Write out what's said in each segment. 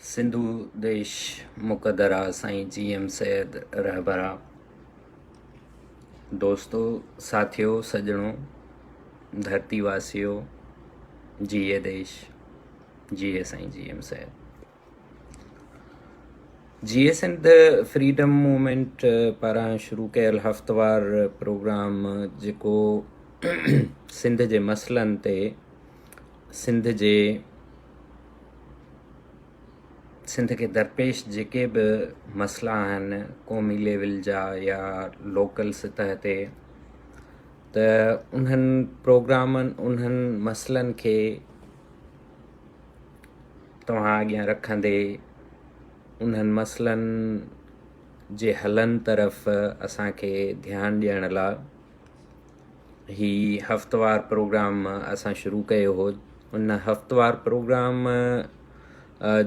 سنڌو ديش مقدر آ سائين جي ايم سيد رهبر آ. دوستو ساٿيو سڄڻو ڌرتي واسيو جيئي ديش جيئي سائين جي ايم سيد. جيئي سنڌ فريڊم موومينٽ پاران شروع ڪيل هفتوار پروگرام جيڪو سنڌ جي مسئلن تي سنڌ جي سنڌ کي درپيش جيڪي به مسئلا آهن قومي ليول جا يا لوڪل سطح تي ته انهن پروگرامن انهن مسئلن کي توهان اڳيان رکندي انهن مسئلن جي حلن طرف اسان کي ڌيان ڏيڻ لاء هي هفتوار پروگرام اسان شروع ڪيو هو ان هفتوار پروگرام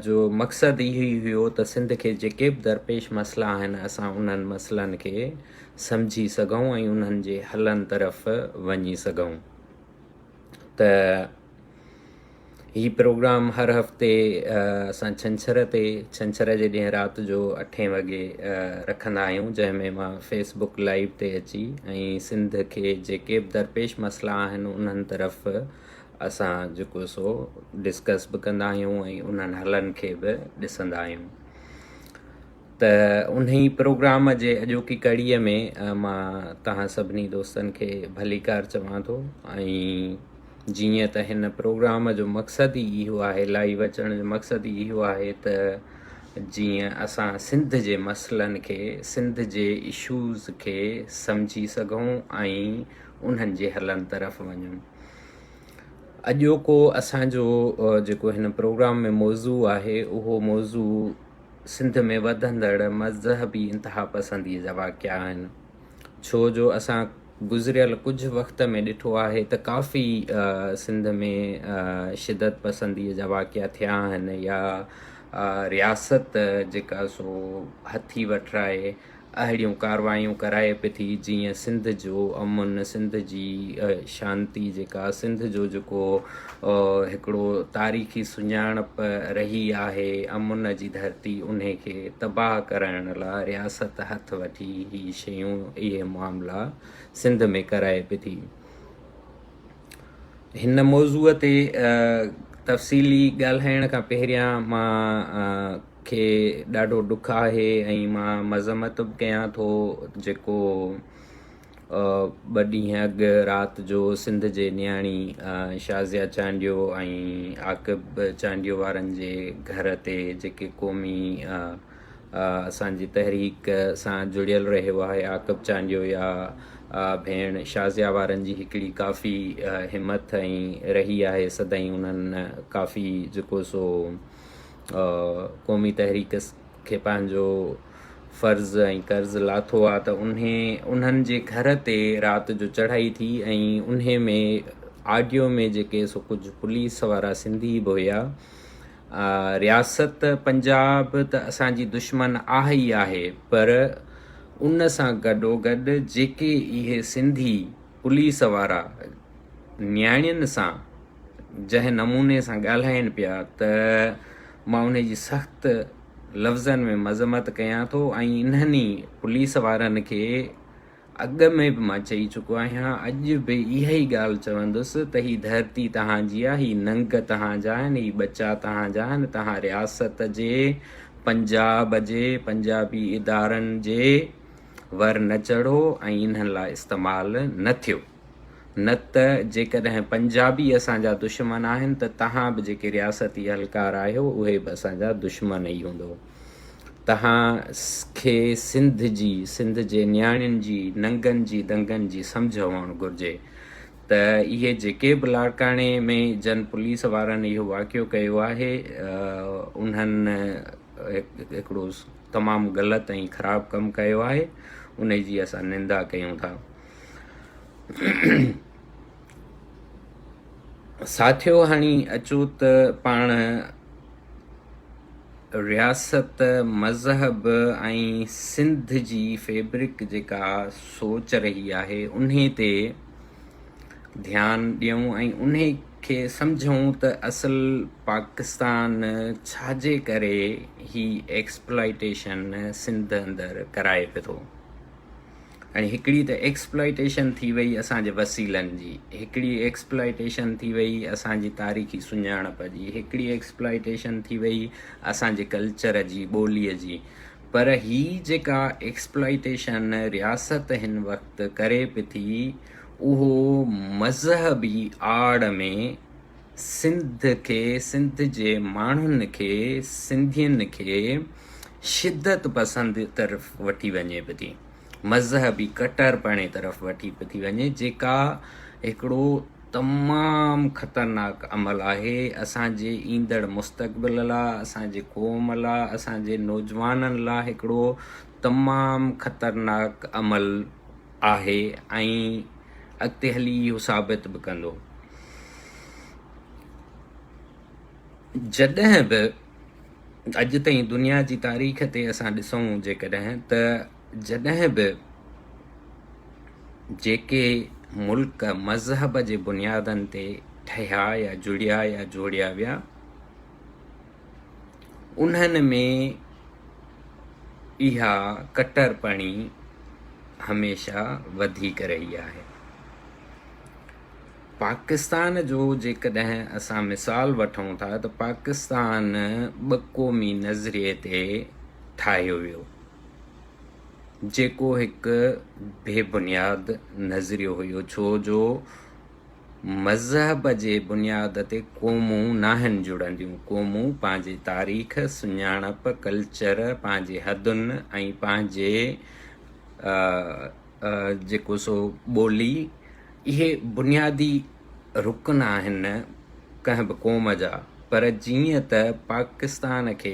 جو مقصد اهو ئي هيو ته سنڌ کي جيڪي به درپيش مسئلا آهن اسان انهن مسئلن کي سمجهي سگهون ۽ انهن جي حلن طرف وڃي سگهون ته هي پروگرام هر هفتي اسان ڇنڇر تي ڇنڇر جي ڏينهن رات جو اٺين وڳي رکندا آهيون جنهن ۾ مان فيس بڪ لائيو تي اچي ۽ سنڌ کي جيڪي به درپيش مسئلا آهن انهن طرف اسان جيڪو سو ڊسڪس به ڪندا آهيون ۽ انهن حلن کي به ڏسندا آهيون ته انهي پروگرام جي اڄوڪي ڪڙيء ۾ مان توهان سڀني دوستن کي ڀليڪار چوان ٿو ۽ جيئن ته هن پروگرام جو مقصد ئي اهو آهي لائيو اچڻ جو مقصد ئي اهو آهي ته جيئن اسان سنڌ جي مسئلن کي سنڌ جي اشوز کي سمجهي سگهون ۽ انهن جي حلن طرف وڃون. اڄوڪو اسان جو جيڪو هن پروگرام ۾ موضوع آهي اهو موضوع سنڌ ۾ وڌندڙ مذهبي انتهاپسنديء جا واقعا آهن، ڇو جو اسان گذريل ڪجهه وقت ۾ ڏٺو آهي ته ڪافي سنڌ ۾ شدت پسنديء جا واقعا ٿيا آهن يا رياست جيڪا سو هٿي وٺرائي اهڙيون ڪاروايون ڪرائي پئي ٿي جيئن سنڌ جو امن، سنڌ جي شانتي جيڪا سنڌ جو جيڪو هڪڙو تاريخي سڃاڻپ رهي آهي امن جي ڌرتي انهي کي تباهه ڪرائڻ لا رياست هٿ وٺي هي شيون اهي معاملا سنڌ ۾ ڪرائي پئي ٿي. هن موضوع تي تفصيلي ڳالهائڻ کان پهريان مان کي ڏاڍو ڏک آهي ۽ مان مذمت به ڪيان ٿو جيڪو ٻه ڏينهن اڳ رات جو سنڌ جي نياڻي شازيا چانڊيو ۽ عاقب چانڊيو وارن جي گهر تي جيڪي قومي اسان جي تحريڪ سان جڙيل رهيو آهي عاقب چانڊيو يا ڀيڻ شازيا وارن جي هڪڙي ڪافي همٿ ۽ رهي آهي سدائين انهن ڪافي جيڪو سو قومي تحريڪ کي پنهنجو فرض ۽ قرض لاٿو آ ته انهي انهن جي گهر تي رات جو چڙهائي ٿي ۽ انهي ۾ آڊيو ۾ جيڪي سو ڪجهه پوليس وارا سنڌي به هيا رياست پنجاب ته اسان جي دشمن آهي ئي آهي پر ان سان گڏوگڏ جيڪي اهي سنڌي پوليس وارا نياڻين سان جنهن نموني سان ڳالهائين پيا ته مان انهي جي سخت لفظن ۾ مذمت ڪيان ٿو ۽ انهن ئي پوليس وارن کي اڳ ۾ به مان چئي چڪو آهيان اڄ به اها ئي ڳالهه چوندس ته هي ڌرتي توهان جي آهي هي ننگ توهان جا آهن هي ٻچا توهان جا آهن توهان رياست جي پنجاب جي پنجابي ادارن جي ور نه چڙهو ۽ انهن لاء استعمال نه ٿيو. نه ته جيڪڏهن پنجابي اسان جا دشمن آهن ته توهان به جيڪي رياستي اهلڪار آهيو اهي به اسان جا دشمن ئي هوندو. توهان کي سنڌ جي، سنڌ جي نياڻين جي، ننگن جي دنگن جي سمجهه هئڻ گهرجي ته اهي جيڪي به لاڙڪاڻي ۾ جن پوليس وارن اهو واقعو ڪيو آهي انهن هڪڙو تمام غلط ۽ خراب ڪم ڪيو آهي انهي جي اسان نندا ڪيون ٿا. ساٿيو هاڻي اچو ته پاڻ رياست، مذهب ۽ سنڌ جي فيبرڪ جيڪا سوچ رهي آهي انهي تي ڌيان ڏيون ۽ انهي کي سمجهون ته اصل پاڪستان ڇا جي ڪري هي ايڪسپلائيٽيشن سنڌ اندر ڪرائي پيو ٿو. ۽ هڪڙي ته ايڪسپلائيٽيشن ٿي وئي اسان جي وسيلن جي، هڪڙي ايڪسپلائيٽيشن ٿي وئي اسان جي تاريخي سڃاڻپ جي، هڪڙي ايڪسپلائيٽيشن ٿي وئي اسان جي ڪلچر جي، ٻوليء جي، پر هي جيڪا ايڪسپلائيٽيشن رياست هن وقت ڪري پئي ٿي اهو مذهبي آڙ ۾ سنڌ کي، سنڌ جي ماڻهن کي، سنڌين کي شدت پسند طرف وٺي وڃي پئي ٿي، مذهبي ڪٽرپڻي طرف وٺي پئي ٿي وڃي، جيڪا هڪڙو تمام خطرناڪ عمل آهي اسان جي ايندڙ مستقبل لا، اسان جي قوم لا، اسان جي نوجوانن لا هڪڙو تمام خطرناڪ عمل آهي ۽ اڳتي هلي اهو ثابت به ڪندو. جڏهن به اڄ تائين دنيا جي تاريخ تي اسان ڏسون جيڪڏهن ته جڏهن به جيڪي ملڪ مذهب جي بنيادن تي ٺهيا يا جڙيا يا جوڙيا ويا انهن ۾ اها ڪٽرپڻي هميشه وڌيڪ رهي آهي. پاڪستان جو جيڪڏهن اسان مثال وٺون ٿا ته پاڪستان ٻه قومي نظريي تي ٺاهيو ويو، جيڪو هڪ بي بنياد نظريو هيو، ڇو جو مذهب جي بنياد تي قومون ناهن جڙنديون، قومون پنهنجي تاريخ، سڃاڻپ، ڪلچر، پنهنجي حدن ۽ پنهنجي جيڪو سو ٻولي اهي بنيادي رڪن آهن ڪنهن به قوم جا پر جيئن ته پاڪستان کي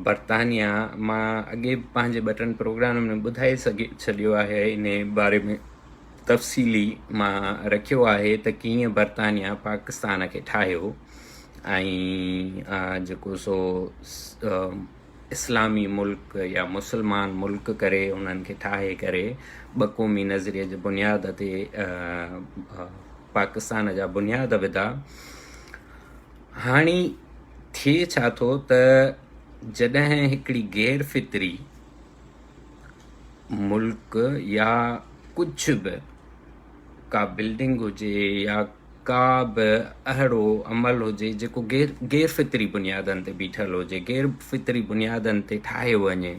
برطانيا مان اڳي به پنهنجي ٻه ٽن پروگرامن ۾ ٻڌائي سگهي ڇڏيو آهي انهي باري ۾ تفصيلي مان رکيو آهي ته ڪيئن برطانيا پاڪستان کي ٺاهيو ۽ جيڪو سو اسلامي ملڪ يا مسلمان ملڪ ڪري انهن کي ٺاهي ڪري ٻه قومي نظريي جي بنياد تي پاڪستان جا بنياد وڌا. هاڻي ٿئي ڇا ٿو ته جڏهن هڪڙي غير فطري ملڪ يا ڪجهه به ڪا بلڊنگ هجي يا ڪا به اهڙو عمل هجي جيڪو غير غير فطري بنيادن تي بيٺل هجي غير فطري بنيادن تي ٺاهيو وڃي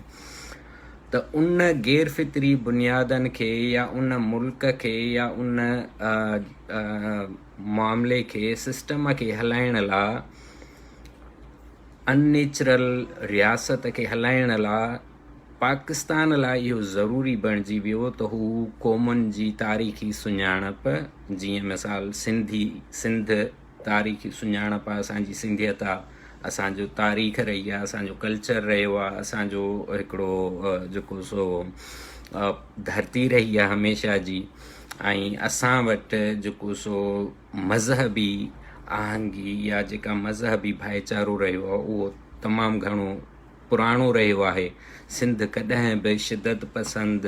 ته ان غير فطري بنيادن کي يا ان ملڪ کي يا ان معاملي کي سسٽم کي هلائڻ لا ان نيچرل رياست کي هلائڻ لا پاڪستان لاء اهو ضروري بڻجي ويو ته هو قومن جي تاريخي سڃاڻپ جيئن مثال سنڌي سنڌ تاريخي سڃاڻپ آ اسان جي سنڌيت آ اسان جو تاريخ رهي آ اسان جو ڪلچر رهيو آ اسان جو هڪڙو جيڪو سو ڌرتي رهي آ هميشه جي ۽ اسان وٽ جيڪو سو مذهبي آهنگي يا جيڪا مذهبي ڀائيچارو رهيو آ اهو تمام گهڻو پراڻو رهيو آهي. سنڌ ڪڏهن به شدت پسند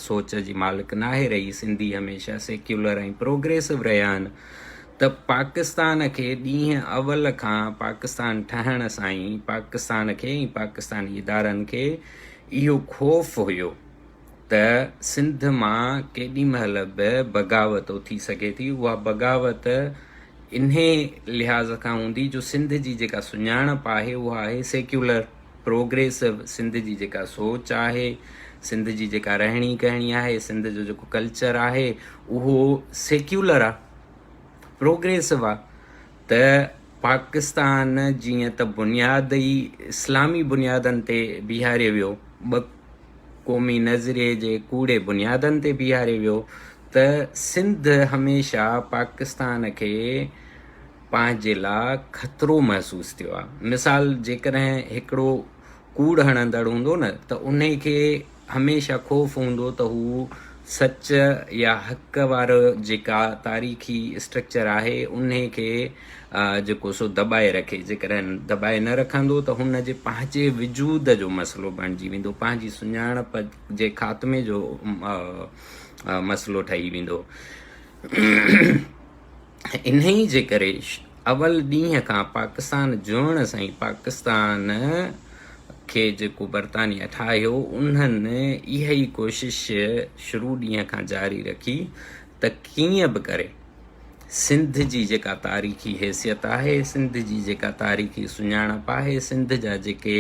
سوچ جي مالڪ ناهي رهي. سنڌي هميشه سيڪيولر ۽ پروگريسو رهيا آهن ته پاڪستان کي ڏينهن اول کان پاڪستان ٺهڻ سان ئي پاڪستان کي ۽ پاڪستاني ادارن کي اهو خوف هيو ته سنڌ مان ڪيڏي مهل به بغاوت اٿي سگهي ٿي، اها بغاوت انهي لحاظ کان هوندي جو سنڌ جي جيڪا سڃاڻپ آهي اها آهي سيڪيولر، پروگريسو، سنڌ جي جيڪا سوچ آهي، سنڌ جي جيڪا رهڻي ڪهڻي آهي، سنڌ جو جيڪو ڪلچر آهي اهو سيڪيولر آهي، پروگريسو آهي ته پاڪستان جيئن ته بنياد ئي اسلامي بنيادن تي بيهاريو ويو، ٻه قومي نظريي جي ڪوڙي بنيادن تي بيهاريو ويو ته سنڌ هميشه پاڪستان کي پنهنجي لا خطرو محسوس ٿيو آهي. مثال جيڪڏهن هڪڙو ڪوڙ هڻندڙ هوندو نه ته انهي کي هميشه خوف هوندو ته هو سچ يا حق وارو جيڪا تاريخي اسٽرڪچر آهي انهي کي جيڪو سو دٻائي رکي، جيڪڏهن دٻائي نه رکندو ته هن جي پنهنجي وجود جو مسئلو بڻجي ويندو، پنهنجي سڃاڻپ جي خاتمي جو مسئلو ٺهي ويندو. انهيء جي ڪري اول ڏينهن کان پاڪستان جوڙڻ سان ئي پاڪستان کي جيڪو برطانيه ٺاهيو انهن اها ئي ڪوشش شروع ڏينهن کان جاري رکي ته ڪيئن به ڪري سنڌ جي جيڪا تاريخي حيثيت آهي، سنڌ جي جيڪا تاريخي سڃاڻپ آهي، سنڌ جا جيڪي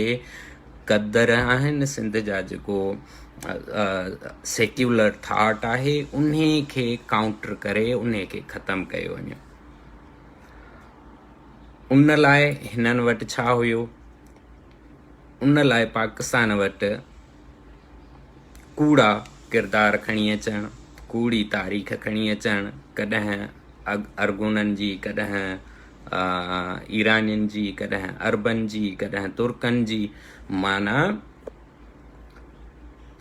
قدر آهن، سنڌ جا جيڪو سيڪيولر ٿاٽ آهي انهي کي ڪائونٽر ڪري انهي کي ختم ڪيو وڃي. ان لاء هنن وٽ ڇا هيو؟ ان لاء پاڪستان وٽ ڪوڙا ڪردار کڻي اچڻ، ڪوڙي تاريخ کڻي اچڻ، ڪڏهن ارغونن جي، ڪڏهن ايرانين جي، ڪڏهن عربن جي، ڪڏهن ترڪن جي، معنيٰ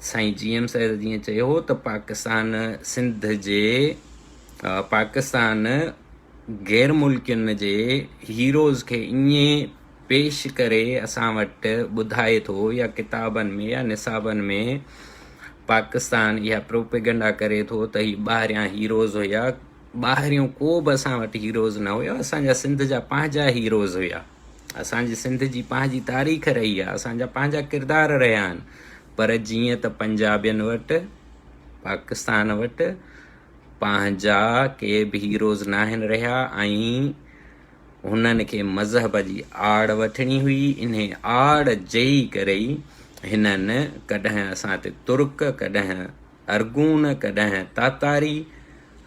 سائين جي ايم سيد جيئن چيو هو ته پاڪستان سنڌ جي پاڪستان غير ملڪين جي هيروز کي ائين پيش ڪري اسان وٽ ٻڌائي ٿو يا ڪتابن ۾ يا نصابن ۾ پاڪستان اها پروپيگنڊا ڪري ٿو ته هي ٻاهريان هيروز هيا ٻاهريون ڪو به اسان وٽ هيروز نه هيو اسان جا سنڌ جا پنهنجا هيروز هيا اسان جي سنڌ جي پنهنجي تاريخ رهي آهي اسان جا پنهنجا ڪردار رهيا آهن پر جيئن ته پنجابين وٽ پاڪستان وٽ پنهنجا ڪي به هيروز ناهن رهيا ۽ هنن کي مذهب جي آڙ وٺڻي هئي، انهي آڙ جي ڪري ئي هنن ڪڏهن اسان تي ترڪ، ڪڏهن ارغون، ڪڏهن تاتاري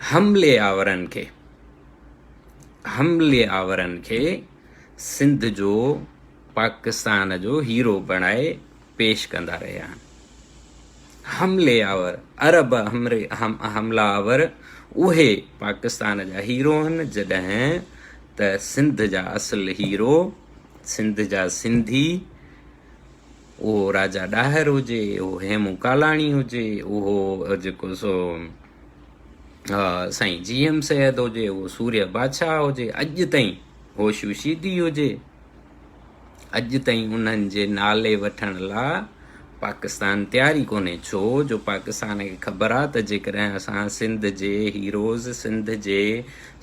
حملي آورن کي حملي آورن کي سنڌ جو پاڪستان جو هيرو بڻائي پيش ڪندا رهيا آهن. حملي آور عرب حمله آور اهي پاڪستان جا هيرو آهن جڏهن ته سنڌ جا اصل هيرو سنڌ جا سنڌي اهو راجا ڏاهر هجي اهو هيمون ڪالاڻي هجي اهو جيڪو سو سائين جي ايم سيد هجي اهو سوريه بادشاهه هجي اڄ تائين هوشو شيدي هجي اڄ تائين انهن جي نالي وٺڻ لا پاڪستان تيار ئي ڪونهي ڇو جو پاڪستان کي خبر آ ته جيڪڏهن اسان سنڌ جي هيروز سنڌ جي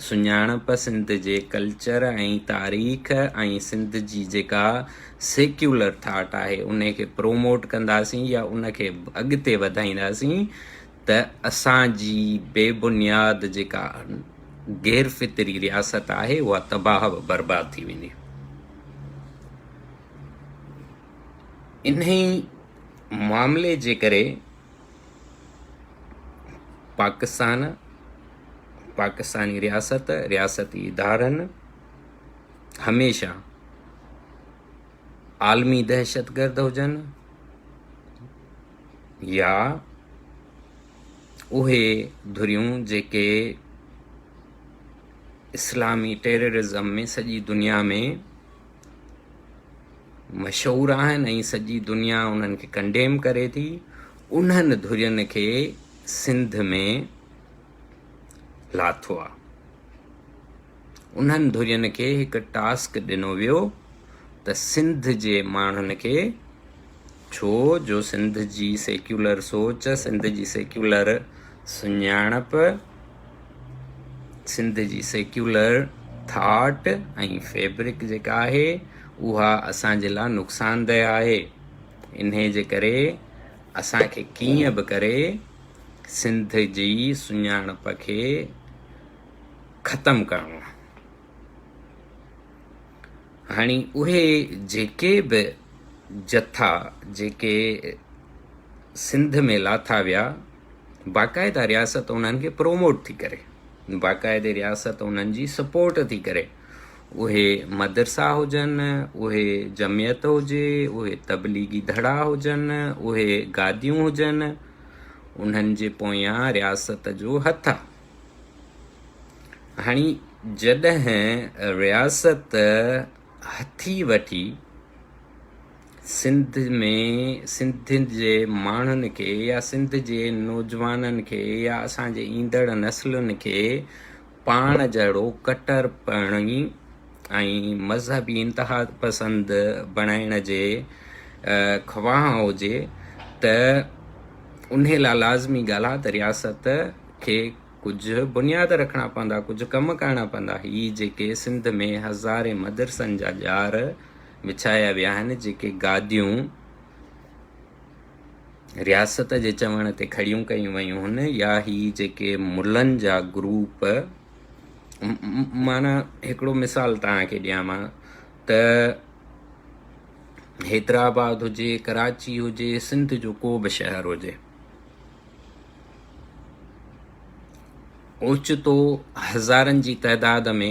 سڃاڻپ سنڌ جي ڪلچر ۽ تاريخ ۽ سنڌ جي جيڪا سيڪيولر ٿاٽ آهي انهي کي پروموٽ ڪنداسين يا ان کي اڳتي وڌائينداسين ته اسان جي بي بنياد جيڪا غير فطري رياست آهي اها تباهه و برباد ٿي ويندي. انهي معاملي جي ڪري پاڪستان، پاڪستاني رياست، رياستي ادارن هميشه عالمي دهشتگرد هجن يا اهي ڌريون جيڪي اسلامي ٽيررزم ۾ سڄي دنيا ۾ مشهور آهن ۽ سڄي دنيا انهن کي ڪنڊيم ڪري ٿي انهن ڌرين کي سنڌ ۾ لاٿو آهي. انهن ڌرين کي هڪ ٽاسڪ ڏنو ويو ته سنڌ جي ماڻهن کي ڇو جو سنڌ جي سيڪيولر سوچ، سنڌ جي سيڪيولر سڃاڻپ، سنڌ جي سيڪيولر ٿاٽ ۽ فيبرڪ جيڪا آهي اها اسان جي لاء نقصانده آهي انهي جي ڪري اسان کي ڪيئن به ڪري سنڌ جي سڃاڻپ کي ختم ڪرڻو آهي. هاڻي اهي جيڪي به جٿا جيڪي سنڌ ۾ لاٿا ويا باقاعده رياست انهن کي پروموٽ ٿي ڪري باقاعدي رياست انهن جي سپورٽ ٿي ڪري اهي مدرسا هجن اهي جمعيت هجي اهي تبليغي ڌڙا هجن اهي گاديون هجن انهن جي پويان رياست جو هٿ آهي. هاڻي جڏهن رياست هٿي وٺي سنڌ ۾ سنڌ جي ماڻهن کي يا سنڌ جي نوجوانن کي يا اسان جي ايندڙ نسلن کي پاڻ جهڙو ڪٽرپڻي ۽ مذهبي انتها پسند بڻائڻ جي خواهان هجي ته انهي لاء لازمي ڳالهه آهي ته رياست کي ڪجهه بنياد رکڻا پوندا، ڪجهه ڪم ڪرڻا پوندا. هي جيڪي سنڌ ۾ هزارين مدرسن جا ڄار وڇايا ويا آهن، جيڪي گاديون رياست جي چوڻ تي کڙيون ڪيون ويون هن يا هي جيڪي ملن جا گروپ، معنيٰ هڪڙو مثال توهان کي ڏيان مان ته حيدرآباد هجي، ڪراچي هجي، سنڌ جو ڪو به شهر هجي، اوچتو هزارن جي تعداد ۾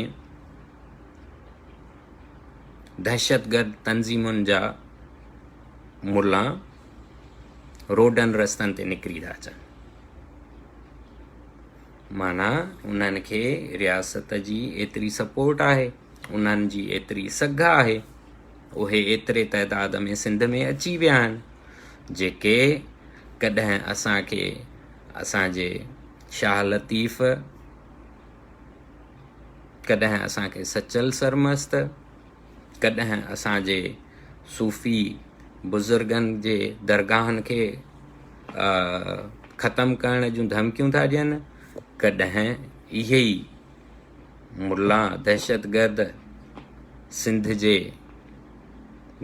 دهشتگرد تنظيمن جا ملان روڊن رستن تي نڪري ٿا اچن. معنيٰ انهن کي رياست جي ايتري سپورٽ آهي، انهن جي ايتري سگهه آهي، اهي ايتري تعداد ۾ سنڌ ۾ اچي ويا آهن، جيڪي ڪڏهن اسان کي اسان جي شاهه لطيف، ڪڏهن اسان کي سچل سرمست، ڪڏهن اسان جي صوفي بزرگن جي درگاهن کي ختم ڪرڻ جون ڌمڪيون ٿا ڏين، ڪڏهن اهي ئي ملا دهشتگرد سنڌ جي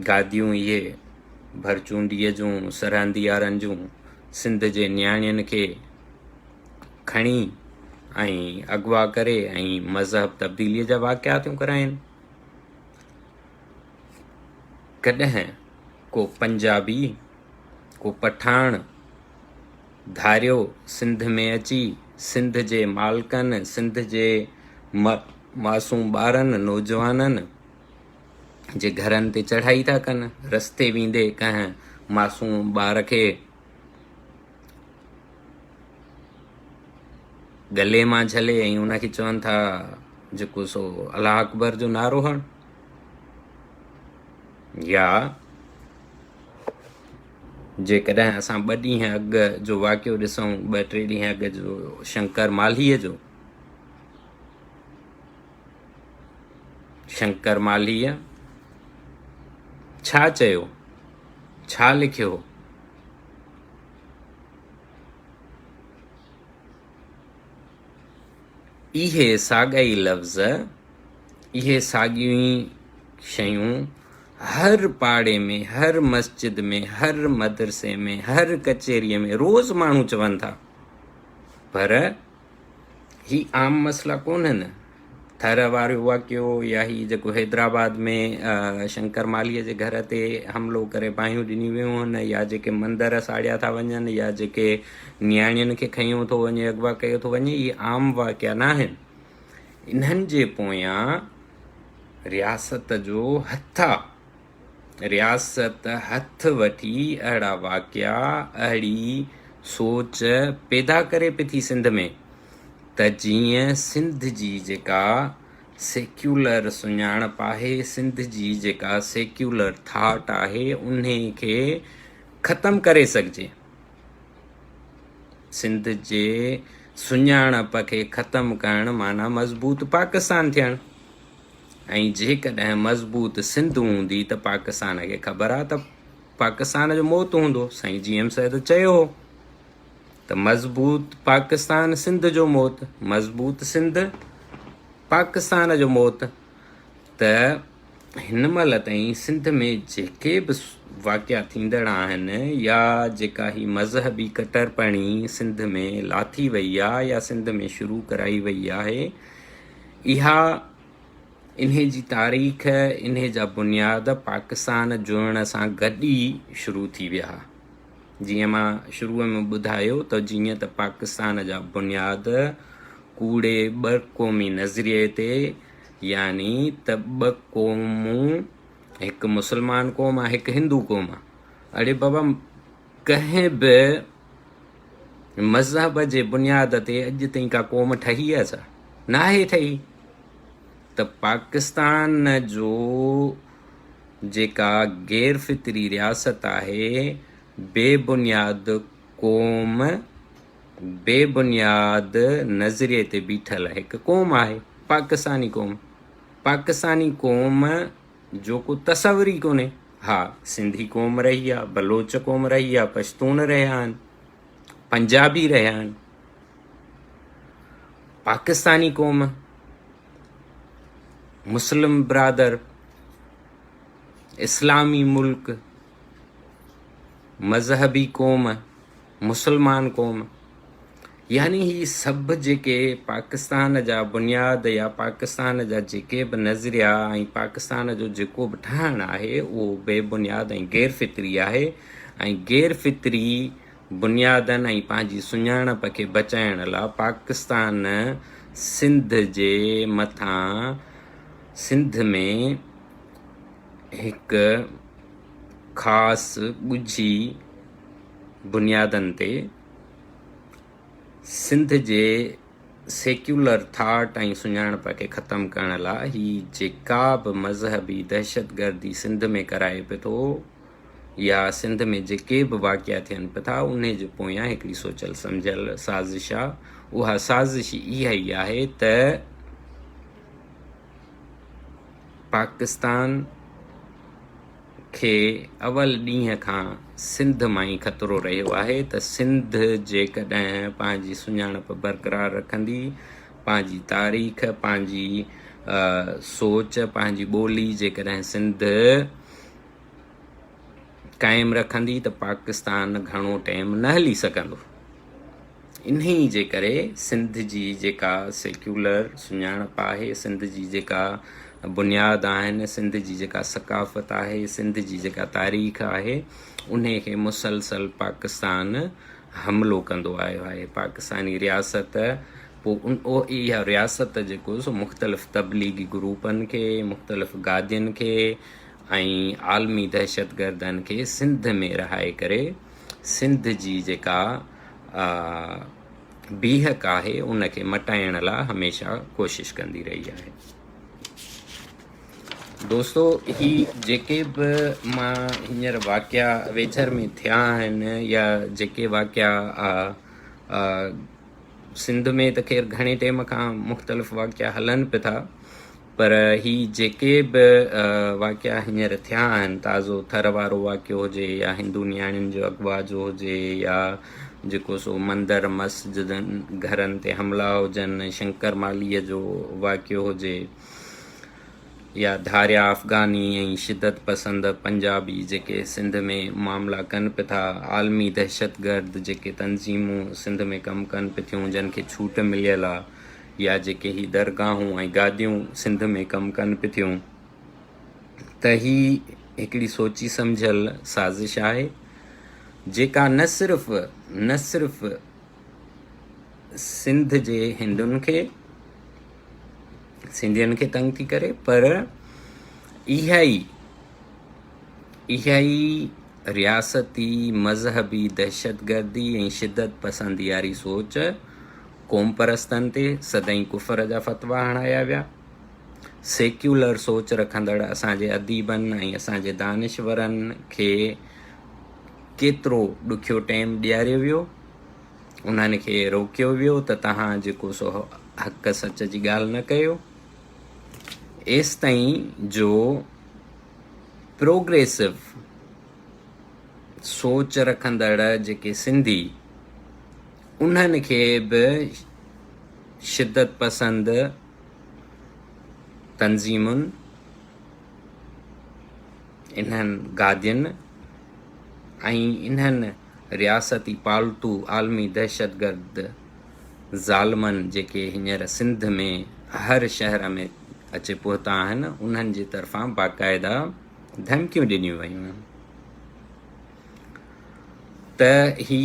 گاديون اهي ڀرچونڊيء جون سرهنديارن جون سنڌ جي نياڻين کي کڻي ۽ اغوا ڪري ۽ مذهب تبديليء جا واقعا ٿيون ڪرائين. ڪڏهن ڪو پنجابي، ڪو پٺاڻ ڌاريو سنڌ ۾ اچي سنڌ جي مالڪن، سنڌ جي معصوم ٻارن، نوجوانن جي گهرن تي چڙهائي ٿا ڪن، رستي ويندي ڪنهن معصوم ٻار کي ڳلي مان جهلي ۽ ان کي چون ٿا جيڪو سو الله اڪبر جو نعرو هڻ يا جيڪڏهن اسان ٻه ڏينهن اڳ جو واقعو ڏسون ٻه ٽي ڏينهن اڳ جو شنڪر مالهيء جو شنڪر مالهيء ڇا چيو ڇا لکيو اهي ساڳيا ئي لفظ، اهي ساڳيون ئي شيون هر پاڙي ۾، هر مسجد ۾، هر مدرسي ۾، هر ڪچهريء ۾ روز ماڻهو چون ٿا. پر هي عام مسئلا ڪونهن. ٿر وارو واقعو يا هي جيڪو حيدرآباد ۾ شنڪر مالهيء جي گهر تي حملو ڪري باهيون ڏنيون ويون هن يا جيڪي مندر ساڙيا ٿا وڃن يا جيڪي نياڻين کي کنيو ٿو وڃي اغوا ڪيو ٿو وڃي اهي عام واقعا ناهن. انهن جي پويان رياست جو هٿ آ. رياست هٿ وٺي اهڙا واقعا، اهڙي سوچ پيدا ڪري پئي ٿي سنڌ ۾ ته جيئن سنڌ جي جيڪا سيڪيولر سڃاڻپ آهي، سنڌ جي جيڪا سيڪيولر ٿاٽ آهي انهي کي ختم ڪري سگهجي. سنڌ جي سڃاڻپ کي ختم ڪرڻ معنيٰ مضبوط پاڪستان ٿيڻ. ۽ جيڪڏهن مضبوط سنڌ هوندي ته پاڪستان کي خبر آ ته پاڪستان جو موت هوندو. سائين جي ايم سيد چيو هو ته مضبوط پاڪستان سنڌ جو موت، مضبوط سنڌ پاڪستان جو موت. ته هن مهل تائين سنڌ ۾ جيڪي به واقعا ٿيندڙ آهن يا جيڪا هي مذهبي ڪٽرپڻي سنڌ ۾ لاٿي وئي آ يا سنڌ ۾ شروع ڪرائي وئي آهي اها انهي جي تاريخ، انهي جا بنياد پاڪستان جڙڻ سان گڏ ئي شروع ٿي ويا. جيئن مان شروع ۾ ٻڌايو ته جيئن ته پاڪستان جا بنياد ڪوڙي ٻه قومي نظريي تي يعني ته ٻه قومون هڪ مسلمان قوم آ هڪ هندو قوم آ. اڙي بابا ڪنهن به مذهب جي بنياد تي اڄ تائين ڪا قوم ٺهي آهي ڇا؟ ناهي ٺهي. ته پاڪستان جو جيڪا غير فطري رياست آهي، بي بنياد قوم، بي بنياد نظريي تي بيٺل هڪ قوم آهي، پاڪستاني قوم. پاڪستاني قوم جو ڪو تصور ئي ڪونهي. ها سنڌي قوم رهي آ، بلوچ قوم رهي آ، پشتون رهيا آهن، پنجابي رهيا آهن. پاڪستاني قوم، مسلم برادر، اسلامي ملڪ، مذهبي قوم، مسلمان قوم، يعني هي سڀ جيڪي پاڪستان جا بنياد يا پاڪستان جا جيڪي به نظريا ۽ پاڪستان جو جيڪو به ٺهڻ آهي اهو بي بنياد ۽ غير فطري آهي ۽ غير فطري بنيادن ۽ پنهنجي سڃاڻپ کي بچائڻ لا پاڪستان سنڌ جي مٿان سنڌ ۾ هڪ خاص ڳجهي بنيادن تي سنڌ جي سيڪيولر ٿاٽ ۽ سڃاڻپ کي ختم ڪرڻ لا هي جيڪا به مذهبي دهشتگردي سنڌ ۾ ڪرائي پئي ٿو يا سنڌ ۾ جيڪي به واقعا ٿين پئي ٿا انهي جي پويان هڪڙي سوچيل سمجهيل سازش آ. اها سازش اها ئي آهي ته پاڪستان کي اول ڏينهن کان سنڌ مان ئي خطرو رهيو آهي ته سنڌ جيڪڏهن پنهنجي سڃاڻپ برقرار رکندي، پنهنجي تاريخ، پنهنجي سوچ، پنهنجي ٻولي جيڪڏهن سنڌ قائم رکندي ته پاڪستان گهڻو ٽيم نه هلي سگهندو. انهيء جي ڪري سنڌ جي جيڪا سيڪيولر سڃاڻپ آهي، سنڌ جي جيڪا بنياد آهن، سنڌ جي جيڪا ثقافت آهي، سنڌ جي جيڪا تاريخ آهي، انهيء کي مسلسل پاڪستان حملو ڪندو آيو آهي. پاڪستاني رياست پوء اها رياست جيڪو سو مختلف تبليغي گروپن کي، مختلف گادين کي ۽ عالمي دهشتگردن کي سنڌ ۾ رهائي ڪري سنڌ جي جيڪا بيهڪ آهي ان کي مٽائڻ لاء هميشه ڪوشش ڪندي رهي آهي. دوستو هي جيڪي به مان هينئر واقعا ويجهر ۾ ٿيا آهن يا جيڪي واقعا سنڌ ۾ ته خير گهڻي ٽيم کان مختلف واقعا هلن پيا ٿا پر هي جيڪي به واقعا هينئر ٿيا آهن، تازو ٿر وارو واقعو هجي يا هندو نياڻين جو اغوا جو هجي يا جيڪو سو مندر مسجدن گهرن تي حملا هجن، شنڪر مالهيء جو واقعو هجي يا ڌاريا افغاني ۽ شدت پسند پنجابي جيڪي سنڌ ۾ معاملا ڪن پيا ٿا، عالمي دهشتگرد جيڪي تنظيمون سنڌ ۾ ڪم ڪن پيا ٿيون جن کي ڇوٽ مليل آ. يا جيڪي هي درگاهون ۽ گاديون سنڌ ۾ ڪم ڪن پي ٿيون ته هي هڪڙي سوچي سمجهيل سازش آهي جيڪا نه صرف نه صرف سنڌ جي هندن کي سنڌين کي تنگ ٿي ڪري پر اها ئي اها ئي رياستي مذهبي دهشتگردي ۽ شدت پسندي واري سوچ قومپرستن تي سدائين ڪفر جا فتوا هڻايا ويا. سيڪيولر سوچ رکندڙ اسان جي اديبن ۽ اسان جي دانشورن کي ڪيترو ڏکيو ٽيم ڏياريو ويو. انهن کي روڪيو ويو ته توهان جيڪو سو حق سچ جي ڳالهه نه ڪيو. ايستائين جو پروگريسو سوچ رکندڙ جيڪي سنڌي انهن کي به شدت پسند تنظيمن، انهن گادين ۽ انهن رياستي پالتو عالمي دهشتگرد ظالمن جيڪي هينئر سنڌ ۾ هر شهر ۾ اچي پهتا آهن، انهن جي طرفان باقاعده ڌمڪيون ڏنيون ويون آهن. ته هي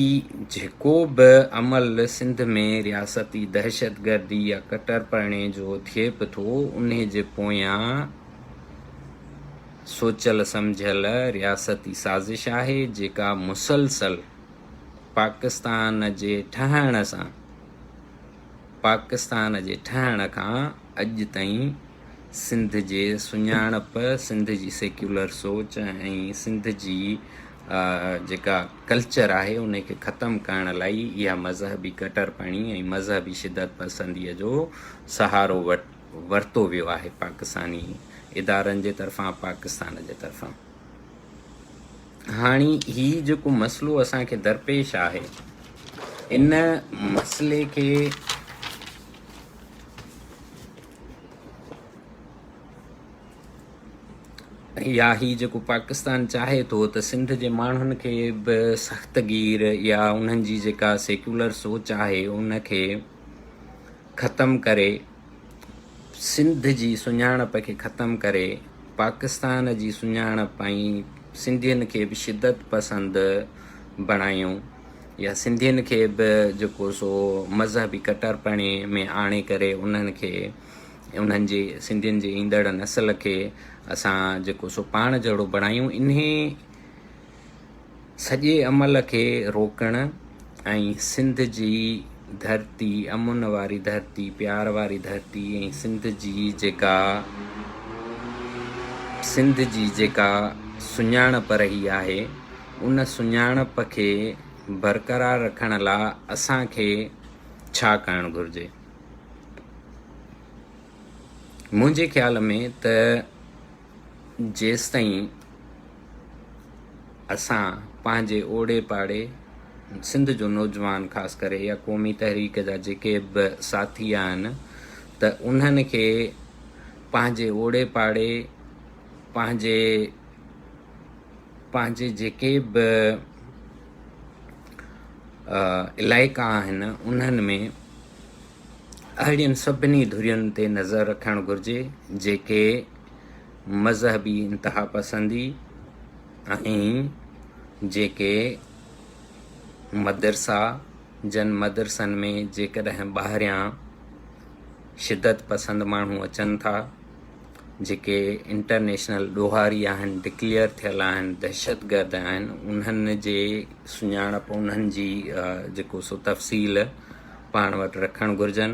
جيڪو به عمل سنڌ ۾ رياستي دهشتگردي يا ڪٽرپڻي جو ٿئي به ٿو انهي جي پويان سوچيل سمجهيل رياستي سازش آهي جيڪا مسلسل پاڪستان جي ٺهڻ سان پاڪستان جي ٺهڻ کان اڄ تائين سنڌ جي سڃاڻپ، سنڌ جي سيڪيولر سوچ ۽ سنڌ جي جيڪا ڪلچر آهي ان کي ختم ڪرڻ لاء اها مذهبي ڪٽرپڻي ۽ مذهبي شدت پسنديء جو سهارو ورتو ويو آهي پاڪستاني ادارن جي طرفان پاڪستان جي طرفان. هاڻي هي جيڪو مسئلو اسان کي درپيش آهي ان مسئلي کي يا هي جيڪو پاڪستان چاهي ٿو ته سنڌ جي ماڻهن کي به سخت گير يا انهن جي جيڪا سيڪيولر سوچ آهي ان کي ختم ڪري سنڌ جي سڃاڻپ کي ختم ڪري پاڪستان جي سڃاڻپ ۽ سنڌين کي به شدت پسند بڻايون يا سنڌين کي به جيڪو سو مذهبي ڪٽرپڻي ۾ آڻي ڪري انهن کي انهن جي سنڌين جي ايندڙ نسل کي اسان جيڪو سو پاڻ جهڙو بڻايون انهي سڄي عمل کي روڪڻ ۽ سنڌ جي ڌرتي امن واري ڌرتي پيار واري ڌرتي ۽ سنڌ جي جيڪا سنڌ جي جيڪا سڃاڻپ رهي آهي ان سڃاڻپ کي برقرار رکڻ لا اسان کي ڇا ڪرڻ گهرجي؟ منهنجي خيال ۾ ته جيستائين اسان پنهنجي اوڙي پاڙي سنڌ جو نوجوان خاص ڪري يا قومي تحريڪ جا جيڪي به ساٿي آهن ته انهن کي پنهنجي اوڙي پاڙي پنهنجي پنهنجي جيڪي به علائقا آهن انهن ۾ اهڙين سڀني ڌرين تي نظر رکڻ گهرجي جيڪي مذهبي انتهاپسندي ۽ جيڪي مدرسا جن مدرسن ۾ جيڪڏهن ٻاهريان شدت پسند ماڻهو اچن ٿا جيڪي انٽرنيشنل ڏوهاري آهن، ڊڪليئر ٿيل آهن، دهشتگرد آهن، انهن جي سڃاڻپ انهن جي جيڪو سو تفصيل پاڻ وٽ رکڻ گهرجن.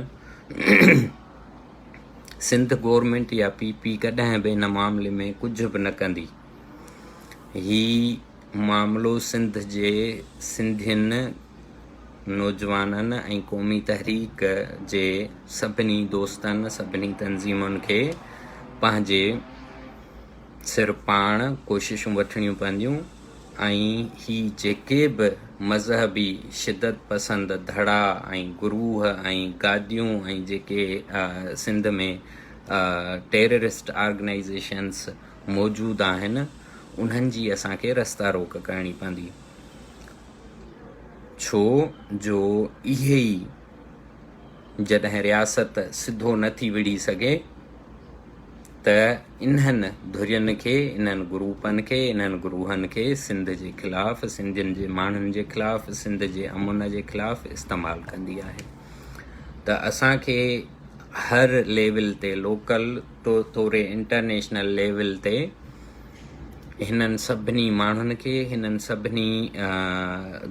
سنڌ گورنمينٽ يا پي پي ڪڏهن به ان معاملي ۾ ڪجهه به نه ڪندي. هي معاملو سنڌ جي سنڌين نوجوانن ۽ قومي تحريڪ جي سڀني دوستن، سڀني تنظيمن کي پنهنجي سر پاڻ ڪوششون وٺڻيون پونديون ۽ هي جيڪي به مذهبي شدت پسند ڌڙا ۽ گروهه ۽ گاديون ۽ جيڪي سنڌ ۾ ٽيررسٽ آرگنائيزيشنس موجود آهن انهن جي اسان کي رستا روڪ ڪرڻي پوندي ڇو جو اهي ئي جڏهن رياست سڌو نه ٿي وڙهي سگهي ته انهن ڌرين کي انهن گروپن کي انهن گروهن کي سنڌ جي خلاف سنڌين جي ماڻهن جي خلاف سنڌ جي امن جي خلاف استعمال ڪندي آهي ته اسان کي هر ليول تي لوڪل توڙي انٽرنيشنل ليول تي هنن سڀني ماڻهن کي هنن سڀني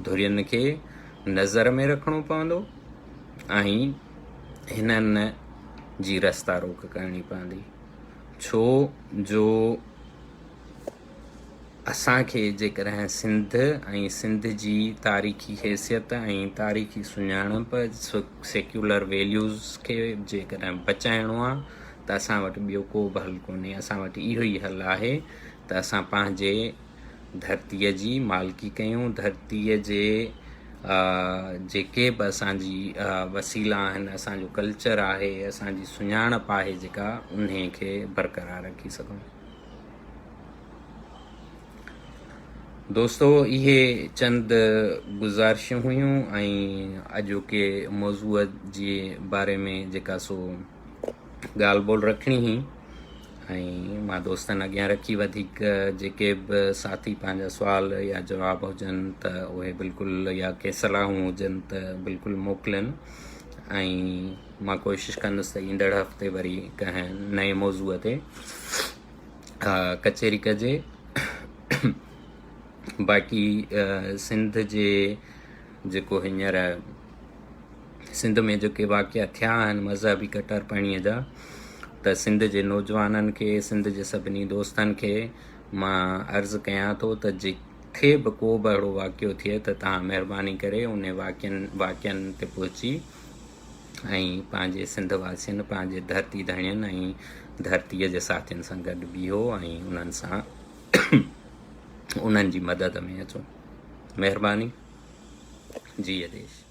ڌرين کي نظر ۾ رکڻو پوندو ۽ هنن جي رستا روڪ ڪرڻي پوندي ڇو جو اسان کي جيڪڏهن سنڌ ۽ سنڌ جي تاريخي حيثيت ۽ تاريخي سڃاڻپ سيڪيولر ويليوز کي جيڪڏهن بچائڻو آ ته اسان وٽ ٻيو ڪو به حل ڪونهي اسان وٽ اهو ئي حل آهي ته اسان پنهنجي ڌرتيء جي مالڪي ڪيون ڌرتيء جي جيڪي به اسان جي وسيلا آهن اسان جو ڪلچر آهي اسان جي سڃاڻپ آهي جيڪا انهي کي برقرار رکي سگهون. دوستو اهي چند گذارشون هيون ۽ اڄوڪي موضوع جي باري ۾ جيڪا سو ڳالهه ٻولهه رکڻي هئي ۽ مان دوستن اڳيان رکي وڌيڪ جيڪي به ساٿي پنهنجا سوال يا جواب هجن ته اهي بلڪل يا ڪي صلاحون هجن ته بلڪل موڪلين ۽ مان ڪوشش ڪندس ته ايندڙ هفتي وري ڪنهن نئين موضوع تي ڪچهري ڪجي باقي سنڌ جي جيڪو هينئر سنڌ ۾ جيڪي واقعا ٿيا آهن مذهبي ڪٽرپڻي جا ته سنڌ جي نوجوانن کي سنڌ جي سڀني دوستن کي مان عرض ڪيان ٿو ته جٿي به ڪو به اهڙو واقعو ٿئي ته توهان مهرباني ڪري ان واقعن واقعن تي پهچي ۽ پنهنجي سنڌ واسين، پنهنجي ڌرتي ڌڻين ۽ ڌرتيء جي ساٿين سان گڏ بيهو ۽ انهن سان انهن جي مدد ۾ اچو. مهرباني. جيئي ديش.